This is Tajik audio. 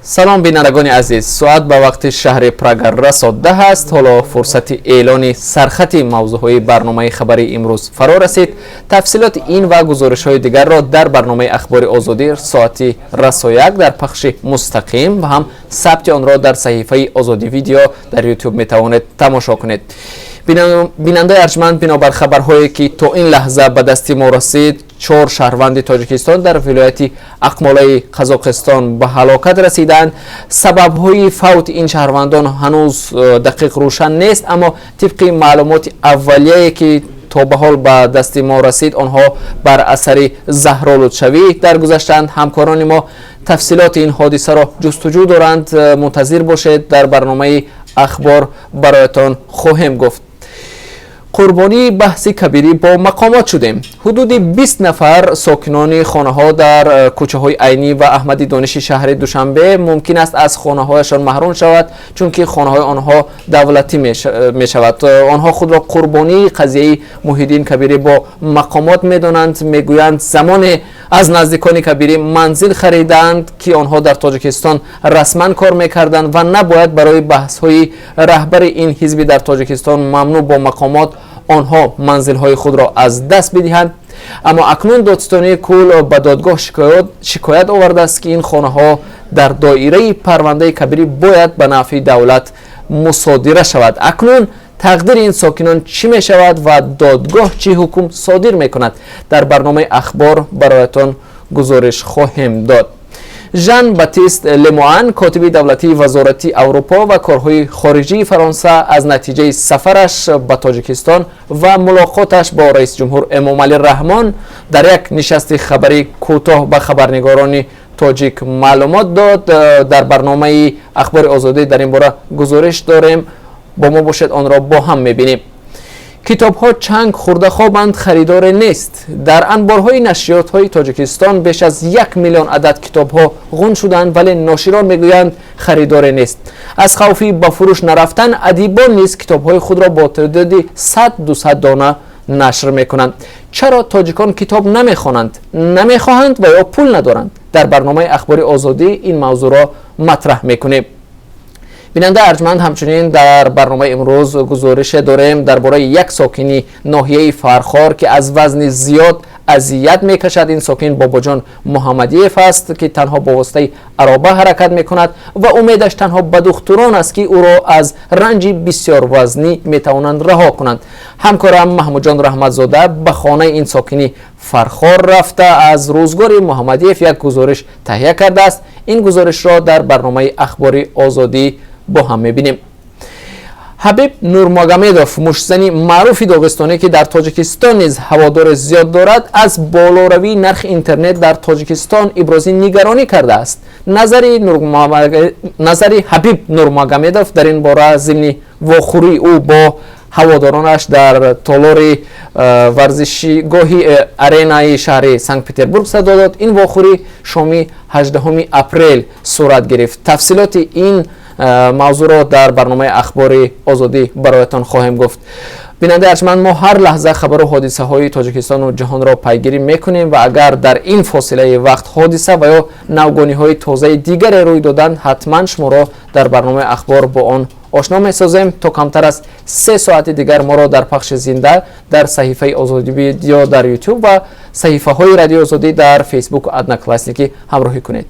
Салом, бинандагони азиз. Соат ба вақти шаҳри Прага расо 10 аст. Ҳоло фурсати эълони сархати мавзӯъҳои барномаи хабарии имрӯз фаро расид. Тафсилоти ин ва гузоришҳои дигарро дар барномаи Ахбори Озодӣ соати расо 1 дар пахши мустақим ва ҳам сабти онро дар саҳифаи Озодӣ Видео дар Ютуб метавонед тамошо кунед. Бинандаи арҷманд, бинобар хабарҳое ки то ин лаҳза ба дасти мо расид, чор шаҳрванди Тоҷикистон дар вилояти Ақмолаи Қазоқистон ба ҳалокат расиданд. Сабабҳои фавти ин шаҳрвандон ҳанӯз дақиқ рӯшан нест, аммо тибқи маълумоти аввалияе ки то ба ҳол ба дасти мо расид, онҳо бар асари заҳролудшавӣ даргузаштанд. Ҳамкорони мо тафсилоти ин ҳодисаро ҷустуҷӯ доранд. Мунтазир бошед, дар барномаи ахбор бароятон хоҳем гуфт. Қурбонии баҳси Кабирӣ бо мақомот шудем. Ҳудуди 20 нафар сокинони хонаҳо дар кӯчаҳои Айнӣ ва Аҳмади Дониши шаҳри Душанбе мумкин аст аз хонаҳояшон маҳрум шавад, чунки хонаҳои онҳо давлатӣ мешавад. Онҳо худро қурбонии қазияи Муҳиддин Кабирӣ бо мақомот медонанд. Мегӯянд, замоне аз наздикони Кабирӣ манзил харидаанд, ки онҳо дар Тоҷикистон расман кор мекарданд ва набояд барои баҳсҳои раҳбари ин ҳизби дар Тоҷикистон мамнӯъ бо мақомот онҳо манзилҳои худро аз даст бидиҳанд. Аммо акнун додситонии кул ба додгоҳ шикоят овардааст, ки ин хонаҳо дар доираи парвандаи Кабирӣ бояд ба нафъи давлат мусодира шавад. Акнун тақдири ин сокинон чӣ мешавад ва додгоҳ чӣ ҳукм содир мекунад, дар барномаи ахбор бароятон гузориш хоҳем дод. Жан Батист Лемуан, котиби давлатии Вазорати Аврупо ва корҳои хориҷии Фаронса, аз натиҷаи сафараш ба Тоҷикистон ва мулоқоташ бо раисҷумҳур Эмомалӣ Раҳмон дар як нишасти хабарии кӯтоҳ ба хабарнигорони тоҷик маълумот дод. Дар барномаи Ахбори Озодӣ дар ин бора гузориш дорем. Бо мо бошед, онро бо ҳам мебинем. Китобҳо чанг хӯрда хобанд, харидоре нест. Дар анборҳои нашриётҳои Тоҷикистон беш аз 1 миллион адад китобҳо ғун шуданд, вале ноширон мегӯянд, харидоре нест. Аз хавфи ба фурӯш нарафтан адибон низ китобҳои худро бо теъдоди 100-200 дона нашр мекунанд. Чаро тоҷикон китоб намехонанд? Намехоҳанд ва ё пул надоранд? Дар барномаи Ахбори Озодӣ ин мавзӯъро матраҳ мекунем. Бинандаи арҷманд, ҳамчунин дар барномаи имрӯз гузорише дорем дар бораи як сокини ноҳияи Фархор, ки аз вазни зиёд азият мекашад. Ин сокин Бобоҷон Муҳаммадиев аст, ки танҳо бо воситаи ароба ҳаракат мекунад ва умедаш танҳо ба духтурон аст, ки ӯро аз ранҷи бисёрвазнӣ метавонанд раҳо кунанд. Ҳамкорам Маҳмудҷон Раҳматзода ба хонаи ин сокини Фархор рафта, аз рӯзгори Муҳаммадиев як гузориш таҳия кардааст. Ин гузоришро дар барномаи Ахбори Озодӣ бо ҳам мебинем. Ҳабиб Нурмагомедов, муштзани маъруфи доғистонӣ, ки дар Тоҷикистон низ ҳаводори зиёд дорад, аз болоравии нархи интернет дар Тоҷикистон ибрози нигаронӣ кардааст. Назари Ҳабиб Нурмагомедов дар ин бора зимни вохӯрии ӯ бо ҳаводоронаш дар толори варзишгоҳи Аренаи шаҳри Санкт Петербург садо дод. Ин вохӯрӣ шоми 18 апрел сурат гирифт. Тафсилоти ин мавзӯъро дар барномаи Ахбори Озодӣ бароятон хоҳем гуфт. Бинандаи арҷманд, мо ҳар лаҳза хабару ҳодисаҳои Тоҷикистону ҷаҳонро пайгирӣ мекунем ва агар дар ин фосилаи вақт ҳодиса ва ё навгониҳои тозаи дигаре рӯй доданд, ҳатман шуморо дар барномаи ахбор бо он ошно месозем. То камтар аз 3 соати дигар моро дар пахши зинда дар саҳифаи Озодӣ Видео дар Ютуб ва саҳифаҳои Радиои Озодӣ дар Фейсбуку Одноклассники ҳамроҳӣ кунед.